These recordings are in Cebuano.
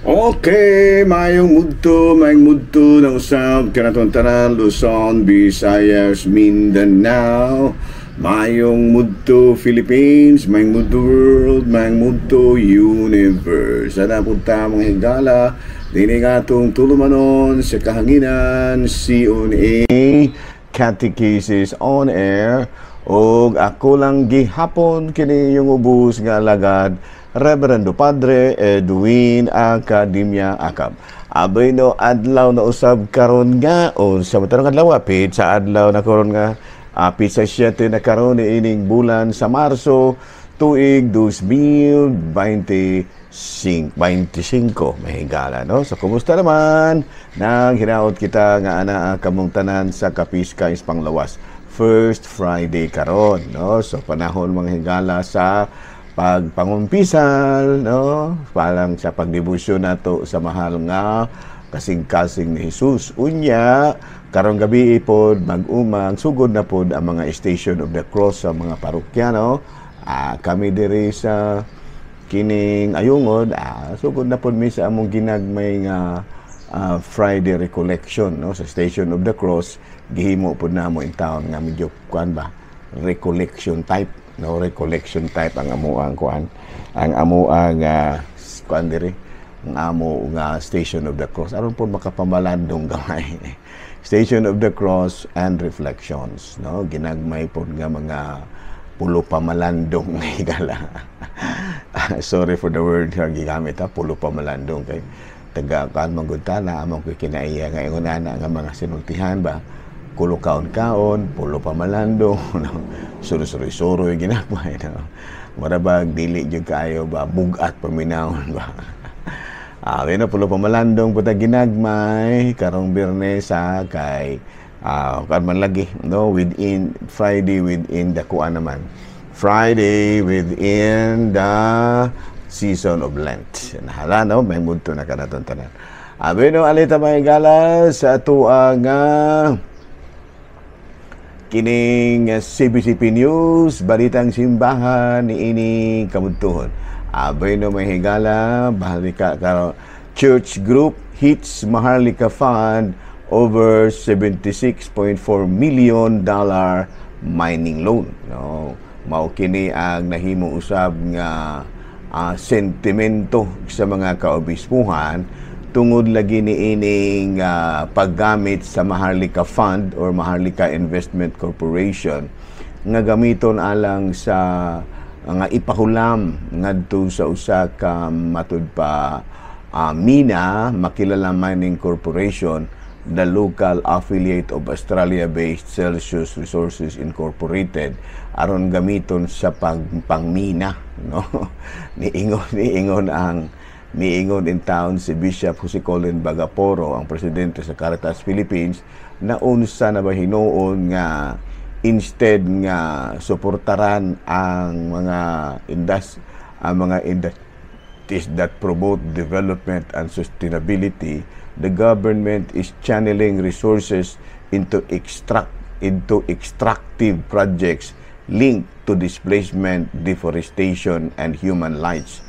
Okay, maayong mudto ng usab kanatong tanan, Luzon, Visayas, Mindanao, maayong mudto Philippines, maayong mudto world, maayong mudto universe. Sana punta mga higala, dini nga atong tulumanon sa kahanginan, CONA, Catechesis on Air, og ako lang gihapon kini yung ubos nga alagad, Reverendo Padre Edwin Academia Acab. Abay no, adlaw na usab karon nga o sa matarong adlaw, sa adlaw na karon nga pitsa 7 na karon ni ining bulan sa Marso, tuig 2025 25, mahigala, no? So kumusta naman nang hinaot kita nga ana kamong tanan sa kapiska is panglawas, First Friday karon, no? So panahon, mga higala, sa pagpangumpisal, no, parang sa pagdebosyon nato sa mahal nga kasing-kasing ni Jesus. Unya karong gabi pod mag-umang sugod na pod ang mga Station of the Cross sa mga parokya, no? Kami diri sa kining Ayungod, sugod na pod mi sa among ginagmay nga Friday recollection, no, sa Station of the Cross. Gihimo pod namo in town nga medyo kuan ba, recollection type, no? Recollection type ang amo ang kuan, ang amo ang kuan diri, ang amo nga Station of the Cross, aron po makapamalandong gamay. Station of the Cross and reflections, no? Ginagmay pod nga mga pulo pamalandong, higala. Sorry for the word nga gigamit ha, pulo pamalandong, kay taga kan man gud ta na among koy kinaiya nga ingon ana nga mga sinultihan ba, kulo kaon-kaon, pulo pamalandong, no? Suroy-suroy ginagmay, no? Mura bag dili jud kaayo ba, bugat paminawon ba. Na pulo pamalandong puta ginagmay karong Biyernes ha, kay kan man lagi, no, within Friday, within the kuan naman. Friday within the season of Lent. Nahala, no, may mudto na kanaton tanan. Abi no, alita mga gala sa ato nga kining CBCP News, Balitang Simbahan ni ini kamudtuhon. Abay no, may higala, bahalika karo Church Group hits Maharlika Fund over $76.4 million mining loan. No, mao kini ang nahimo usab nga sentimento sa mga kaobispuhan tungod lagi ni ining paggamit sa Maharlika Fund or Maharlika Investment Corporation nga gamiton alang sa nga ipahulam ngadto sa usa ka matud pa mina, Makilala Mining Corporation, the local affiliate of Australia-based Celsius Resources Incorporated, aron gamiton sa pangmina, no? Niingon in town si Bishop Jose Colin Bagaporo, ang presidente sa Caritas Philippines, na unsa na ba hinuon nga instead nga suportaran ang mga industries that promote development and sustainability, the government is channeling resources into extractive projects linked to displacement, deforestation and human rights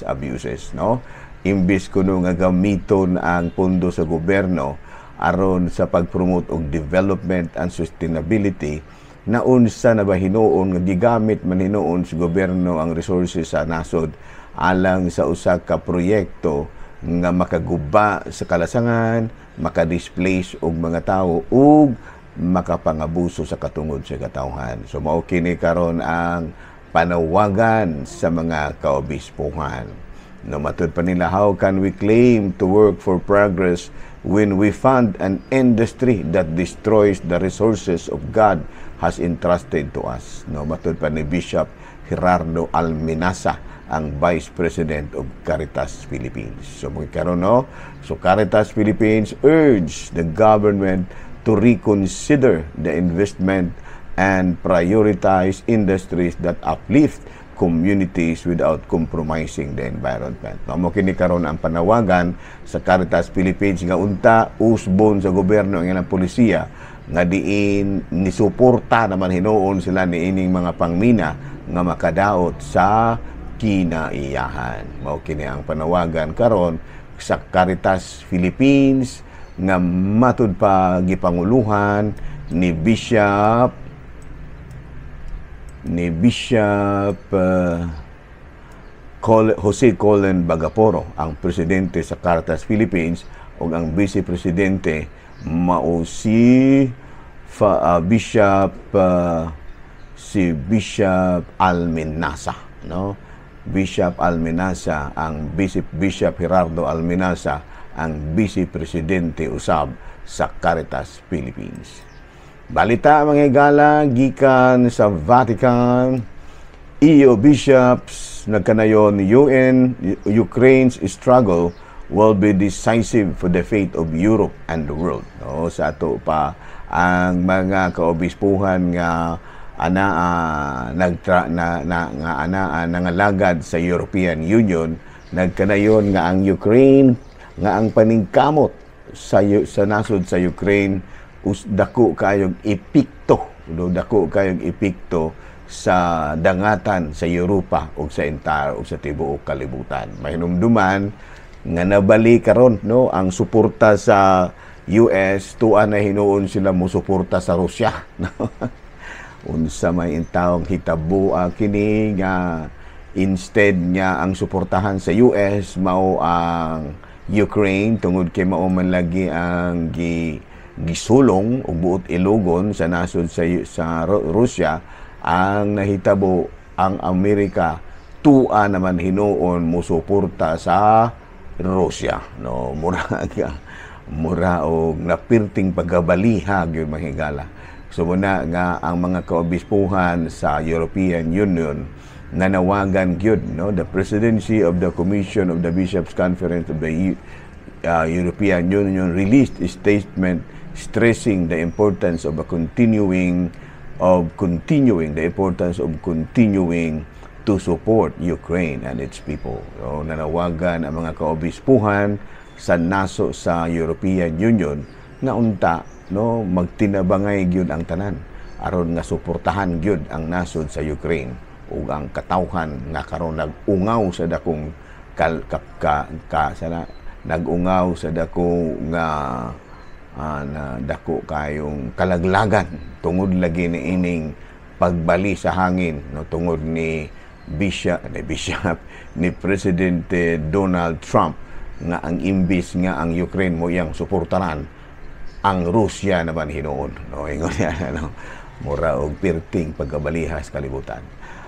abuses, no? Imbis kuno nga gamiton ang pondo sa gobyerno aron sa pag-promote og development and sustainability, naunsa na ba hinuon nga gigamit man hinuon sa gobyerno ang resources sa nasod alang sa usa ka proyekto nga makaguba sa kalasangan, maka-displace og mga tawo ug makapangabuso sa katungod sa katawhan? So mao kini karon ang panawagan sa mga kaobispuhan. No, matud pa nila, "How can we claim to work for progress when we fund an industry that destroys the resources of God has entrusted to us?" No, matud pa ni Bishop Gerardo Alminaza, ang Vice President of Caritas Philippines. So mga karon, no, so Caritas Philippines urge the government to reconsider the investment and prioritize industries that uplift communities without compromising the environment. No, mo kini karon ang panawagan sa Caritas Philippines nga unta usbon sa gobyerno ang ilang polisiya nga diin ni suporta naman hinuon sila niining mga pangmina nga makadaot sa kinaiyahan. Mao kini ang panawagan karon sa Caritas Philippines nga matud pa gipanguluhan ni Bishop Jose Colin Bagaporo, ang presidente sa Caritas Philippines, ug ang vice presidente mao si Bishop si Bishop Alminaza, no? Bishop Alminaza, ang Vice Bishop Gerardo Alminaza ang vice presidente usab sa Caritas Philippines. Balita, mga higala, gikan sa Vatican. EU bishops nagkanayon UN Ukraine's struggle will be decisive for the fate of Europe and the world. No, sa ato pa ang mga kaobispuhan nga anaa nagtra na, na nga anaa nangalagad sa European Union nagkanayon nga ang Ukraine, nga ang paningkamot sa nasod sa Ukraine us dako kayong epekto, no, dako kayong epekto sa dangatan sa Europa ug sa entire ug sa tibuok kalibutan. Mahinumduman nga nabali karon, no, ang suporta sa US, tuwa na hinuon sila mosuporta sa Rusya, no? Unsa may intawong hitabo kini nga instead nga ang suportahan sa US mao ang Ukraine tungod kay mao man lagi ang gisulong ug buot ilugon sa nasod sa Rusya, ang nahitabo ang Amerika tua naman hinuon mosuporta sa Rusya, no? Mura og napirting pagkabaliha gyud, mga higala. So muna nga ang mga kaobispuhan sa European Union nanawagan gyud, no? The presidency of the Commission of the Bishops' Conference of the European Union released a statement stressing the importance of a continuing of continuing the importance of continuing to support Ukraine and its people. So, nanawagan ang mga kaobispuhan sa naso sa European Union nga unta, no, magtinabangay gyud ang tanan aron nga suportahan gyud ang nasod sa Ukraine ug ang katawhan nga karon nag-ungaw sa dakong kal, ka, ka, ka sana nag-ungaw sa dako nga na dako kayong kalaglagan tungod lagi ni ining pagbali sa hangin, no, tungod ni Bishop ni Presidente Donald Trump nga ang imbis nga ang Ukraine mo iyang suportaran, ang Rusya naman hinuon, no? Ingon niya, no? Mura og pirting pagkabalihas kalibutan.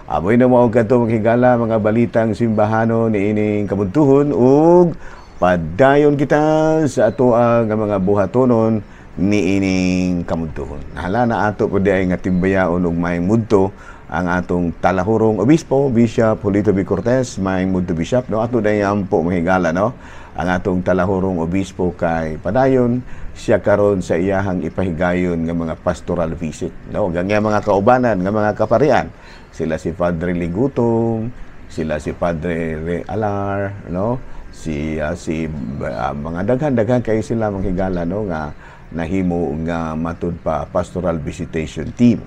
Amoy na mao kadto, mga higala, mga balitang simbahano ni ining kabuntuhon ug padayon kita sa atoa nga mga buhatonon ni ining kamuntuhon. Hala na ato pud ay nga timbayaon og maayong mudto ang atong talahurong obispo, Bishop Julito B. Cortez. Maayong mudto, Bishop, no? Ato day ampo, mga higala, no? Ang atong talahurong obispo kay padayon siya karon sa iyahang ipahigayon nga mga pastoral visit, no? Gang mga kaubanan nga mga kaparian, sila si Padre Ligutom, sila si Padre Re Alar, no? Si mga daghan-daghan kay sila, mga higala, no, nga nahimo nga matud pa pastoral visitation team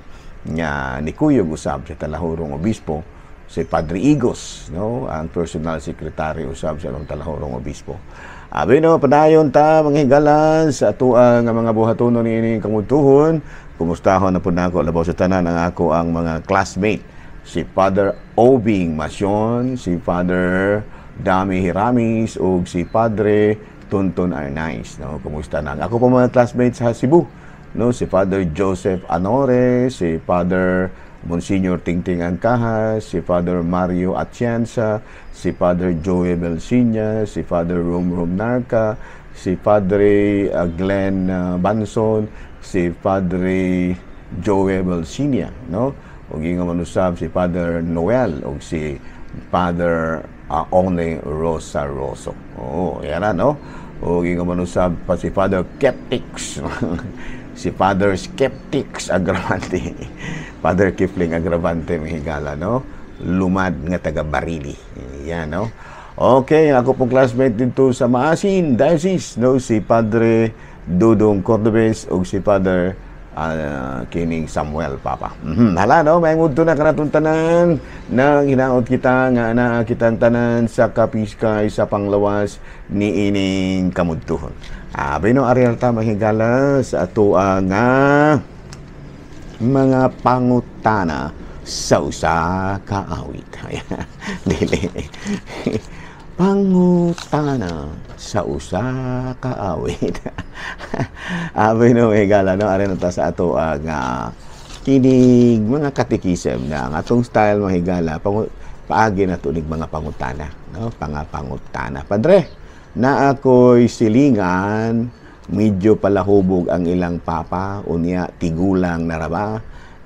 nga nikuyog usab sa talahurong obispo, si Padre Igos, no, ang personal secretary usab sa atong talahurong obispo. Abi no, padayon ta, mga higala, sa atoa nga mga buhatonon niining kamutuhon. Kumustahon na pud nako labaw sa tanan ang ako ang mga classmate, si Father Obing Masion, si Father Dami Hiramis ug si Padre Tonton Arnaiz, no? Kumusta na ako po mga classmates sa Cebu, no? Si Father Joseph Anore, si Father Monsignor Tingting Angkahas, si Father Mario Atienza, si Father Joey Belsinya, si Father Rom Rom Narca, si Padre Glenn Banson, si Padre Joey Belsinya, no? Ug ingon man usab si Father Noel ug si Father One Rosa Roso. Oh, yan na, no? Ug ingon man usab pa si Father Skeptics. Si Father Skeptics Agravante. Father Kipling Agravante, mga higala, no? Lumad nga taga Barili. Yan, no? Okay, ako pong classmate dito sa Maasin Diocese, no? Si Padre Dudong Cordobes o si Father kining Samuel Papa. Hala no, may ngadto na kanatong tanan nang hinaot kita nga naa kitang tanan sa kapiskay sa panglawas ni ining kamudtuhon. Abi no, ari ta, mahigala, sa atoa nga mga pangutana sa usa ka awit. Dili. Pangutana sa usa ka awit. Abi no, mahigala no, ari na ta sa ato nga kinig mga katikisem na ang atong style, mahigala, paagi na tunig mga pangutana, no? Pangutana. "Padre, naa ko'y silingan, medyo palahubog ang ilang papa, unya tigulang na ra ba?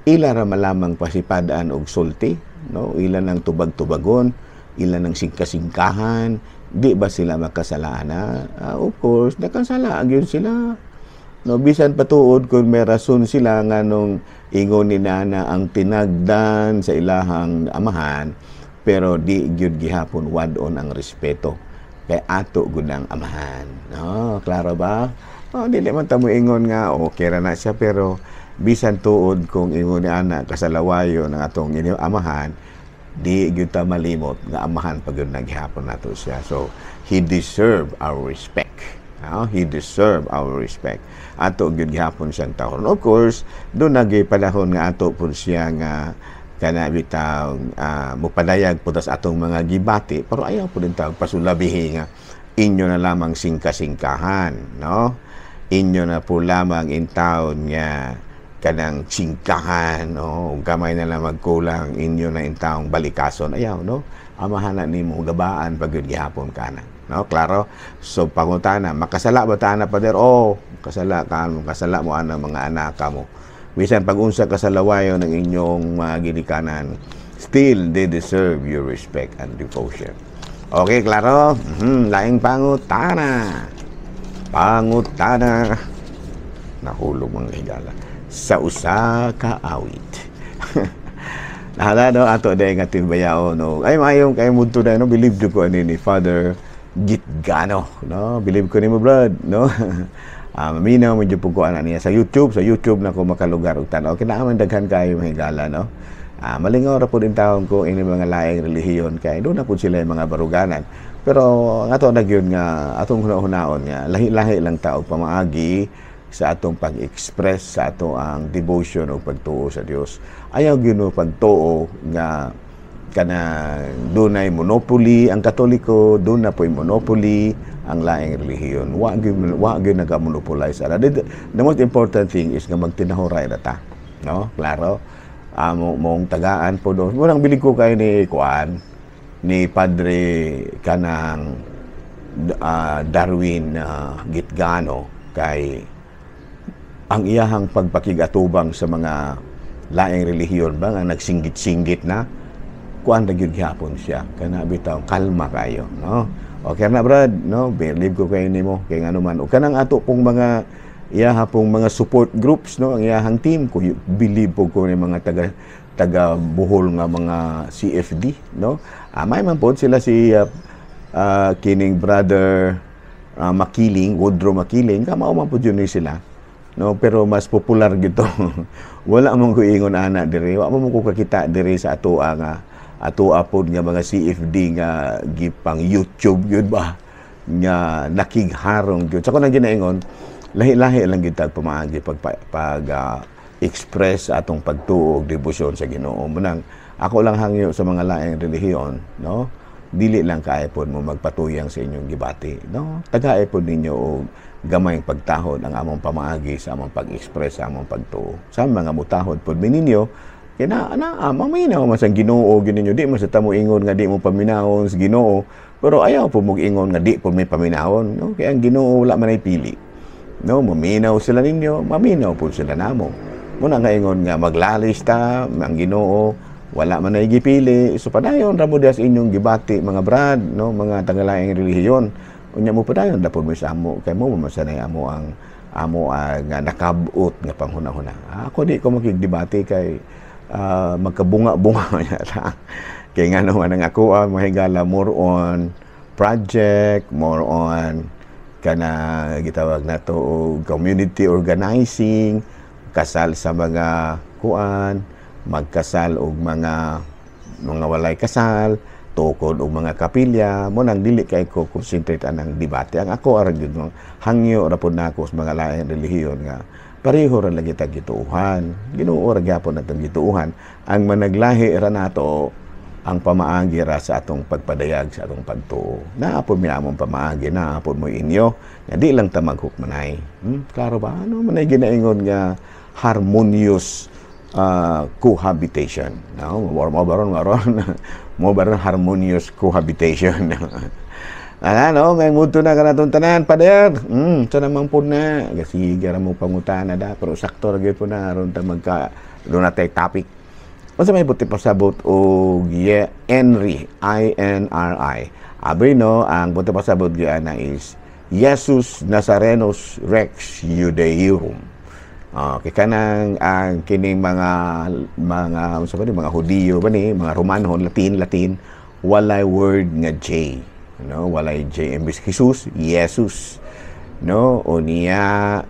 Ila ra malamang pasipadaan og sulti, no? Ila nang tubag-tubagon, ila nang singka-singkahan, di ba sila makasala na?" Of course, nakasala gyud sila. No, bisan patuod kung may rason sila nganong ingon ni nana ang tinagdan sa ilahang amahan, pero di gyud gihapon wad-on ang respeto kay ato gud ang amahan. No, klaro ba? Oh, dili man ta mo ingon nga okay ra na siya, pero bisan tuod kung ingon ni ana kasalawayo ng atong inyong amahan, di gyud ta malimot nga amahan pa gyud naghapon nato siya. So he deserve our respect. No? He deserve our respect. Ato gyud gihapon siyang taon. Of course, duna gyud panahon nga ato pud siya nga kana bitaw mupadayag po sa atong mga gibati, pero ayaw po din tawag pasulabihi nga inyo na lamang singka-singkahan, no? Inyo na po lamang in town nga kanang singkahan, no? Gamay na lang magkulang, inyo na in taong balikason. Ayaw, no? Amahan na nimo, gabaan pag yun gihapon ka na. No, klaro? So pangutana, makasala ba ta ana, pader? Oh, kasala ka, kasala mo ana mga anak mo. Bisan pag unsa ka salawayo ng inyong mga ginikanan, still they deserve your respect and devotion. Okay, klaro? Laing pangutana. Pangutana. Nahulog, mga higala. Sa usa ka awit. Nahala no, ato dahil nga timbayao no. Ay, mayong kay mudto na no, believe ko ani ni Father Gitgano, no? Believe ko nimo, brad, no? Maminaw mo jud ko ana niya sa YouTube, sa YouTube na ko makalugar og tan-aw. Kinaaman daghan kayo, mga higala, no? Malingaw ra pud in taon ko ini mga laing relihiyon kay duna pud sila yung mga baruganan. Pero ang ato na gyud nga atong huna-hunaon nga lahi-lahi lang tao pamaagi sa atong pag-express sa ato ang devotion o pagtuo sa Dios. Ayaw gyud no pagtuo nga kana dunay monopoly ang Katoliko, duna po'y monopoly ang laing relihiyon. Wa gyud naga-monopolize ana. The most important thing is nga magtinahuray ra ta. No? Klaro? Amo mong tagaan po do. Munang bilib ko kay ni kuan ni Padre kanang Darwin Gitgano kay ang iyahang pagpakigatubang sa mga laing relihiyon ba nga nagsinggit-singgit na, kuan na gyud gihapon siya, kana bitaw kalma kayo, no? Okay na, brad, no? Believe ko kayo nimo kay ngano man o kanang ato pong mga iyaha pong mga support groups, no? Ang iyahang team ko, believe po ko ni mga taga taga Bohol nga mga CFD, no? May man pod sila si kining Brother Makiling, Woodrow Makiling, kamao man pod yun ni sila, no? Pero mas popular gito. Wala man ko ingon ana diri, wa man ko kakita diri sa atoa nga atoa pod nga mga CFD nga gipang YouTube gyud ba nga nakigharong gyud. Sa ko nang ginaingon, lahi-lahi lang gyud tag pamaagi pag pag express sa atong pagtuo og debosyon sa Ginoo. Munang ako lang hangyo sa mga laing relihiyon, no, dili lang kaya pod mo magpatuyang sa inyong gibati, no? Tagae pod ninyo og gamayng pagtahod ang among pamaagi sa among pag-express sa among pagtuo. Sa mga mutahod pod ninyo kay na na maminaw man sa Ginoo gyud ninyo. Di man sa tamo ingon nga di mo paminawon sa Ginoo, pero ayaw po mo ingon nga di po may paminawon, no? Kay ang Ginoo wala man ay pili, no? Maminaw sila ninyo, maminaw po sila namo. Muna nga ingon nga maglalis ta, ang Ginoo wala man ay gipili. So padayon ra mo diha sa inyong gibati, mga brad, no, mga tagalaing relihiyon. Unya mo padayon dapon mo sa amo kay mo masanay amo ang amo nga nakabot nga panghuna-huna. Ako di ko makigdebate kay magkabunga-bunga yata. Kay nga naman ang ako ang mahigala, more on project, more on kana gitawag nato og community organizing. Kasal sa mga kuan, magkasal og mga walay kasal, tukod og mga kapilya. Mo nang dili kay ko concentrate anang debate. Ang ako ara gyud, hangyo ra pud nako sa mga laing relihiyon nga pareho ra lagi tag gituohan. Ginoo ra gyapon atong gituohan. Ang managlahi ra nato ang pamaagi ra sa atong pagpadayag sa atong pagtuo. Naa pod mi among pamaagi, naa pod mo inyo, nga di lang ta maghukmanay. Klaro ba? Ano man ay ginaingon nga harmonious cohabitation? No, mo baron harmonious cohabitation. Ano, may muto na kanatong tanan, pader. Sa naman po na. Kasi gara mo pangutana da, pero sakto ra gyud po na aron ta magka doon na topic. Unsa may buti pasabot og ye Henry, INRI? Abi no, ang buti pasabot gyud ana is Jesus Nazarenus Rex Judaeorum. Kay kanang ang kining mga unsa ba ni, mga Hudiyo ba ni, mga Romanhon, Latin Latin, walay word nga J. No, walay J imbis Jesus, Jesus. No, unya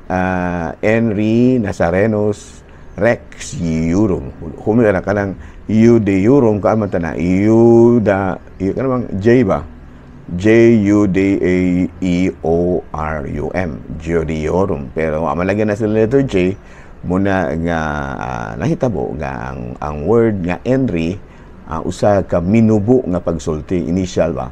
Henry Nazarenus Rex Jurum. Humila na kanang Judeorum ka man ta na Yuda, kanang J ba? Judaeorum, Judeorum. Pero amalagyan na sila letter J muna nga nahitabo nga ang word nga Henry, usa ka minubo nga pagsulti, initial ba,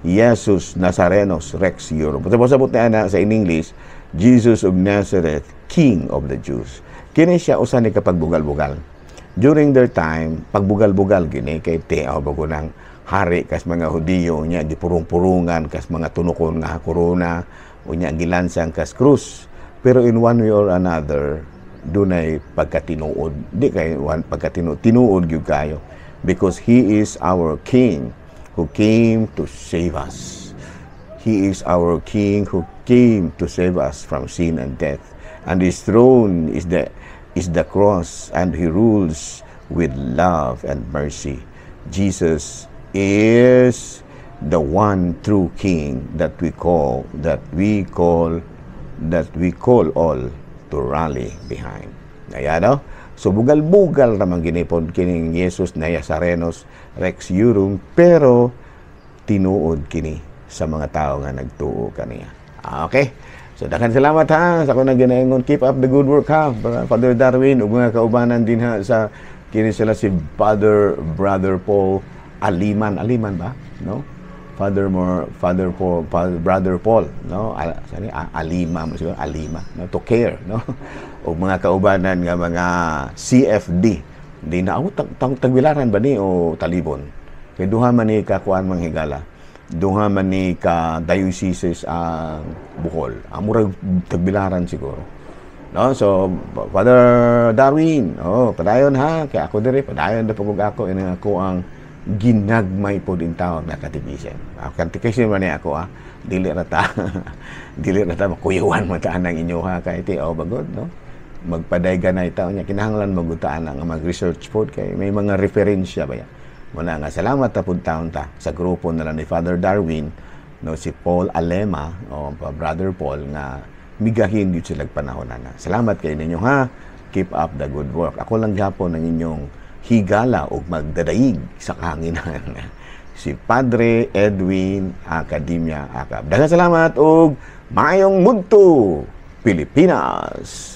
Jesus Nazarenos Rex Jurum. Tapos sabot na ana sa in English, Jesus of Nazareth, King of the Jews. Kini siya usa ni kapagbugal-bugal. During their time, pagbugal-bugal gini kay tiaw bago nang hari kas mga Hudiyo nya gipurong-purungan kas mga tunukon nga korona, unya gilansang kas krus. Pero in one way or another, dunay pagkatinuod. Di kay one pagkatinuod, tinuod gyud kayo because he is our king who came to save us. He is our king who came to save us from sin and death. And his throne is the cross, and he rules with love and mercy. Jesus is the one true king that we call all to rally behind. Ayan, no? So bugal-bugal naman ginipon kining Jesus Nazarenos Rex Jurum, pero tinuod kini sa mga tao nga nagtuo kaniya. Okay. So daghan salamat ha sa akong ginaingon. Keep up the good work ha, Father Darwin ug mga kaubanan din ha, sa kini sila si Father Brother Paul Aliman. Aliman ba? No? Father more Father Paul, Father, Brother Paul, no? Al, sani Alima mo siguro, Alima, no? To care, no? O mga kaubanan nga mga CFD. Di na ako tag, tag, tagbilaran ba ni o Talibon? Kay duha man ni ka kuan, mga higala. Duha man ni ka dioceses ang Bohol. Ang murag tagbilaran siguro. No? So, Father Darwin, oh, padayon ha, kay ako diri, padayon na pagug ako ini ako ang ginagmay pod in tawag na catechism. Catechism man ni ako ah. Dili ra ta makuyuan man ta ang inyo ha, kay ti oh bagod, no. Magpaday ganay ta nya kinahanglan magutaan ang mag-research pod kay may mga referensya ba ya. Muna nga salamat ta pud taon ta sa grupo na lang ni Father Darwin, no, si Paul Alema o Brother Paul nga migahin gyud sila panahon na. Salamat kay ninyo ha. Keep up the good work. Ako lang gyapon ang inyong higala og magdadayig sa kahanginan. Si Padre Edwin Academia Acab. Daghang salamat og maayong mudto, Pilipinas.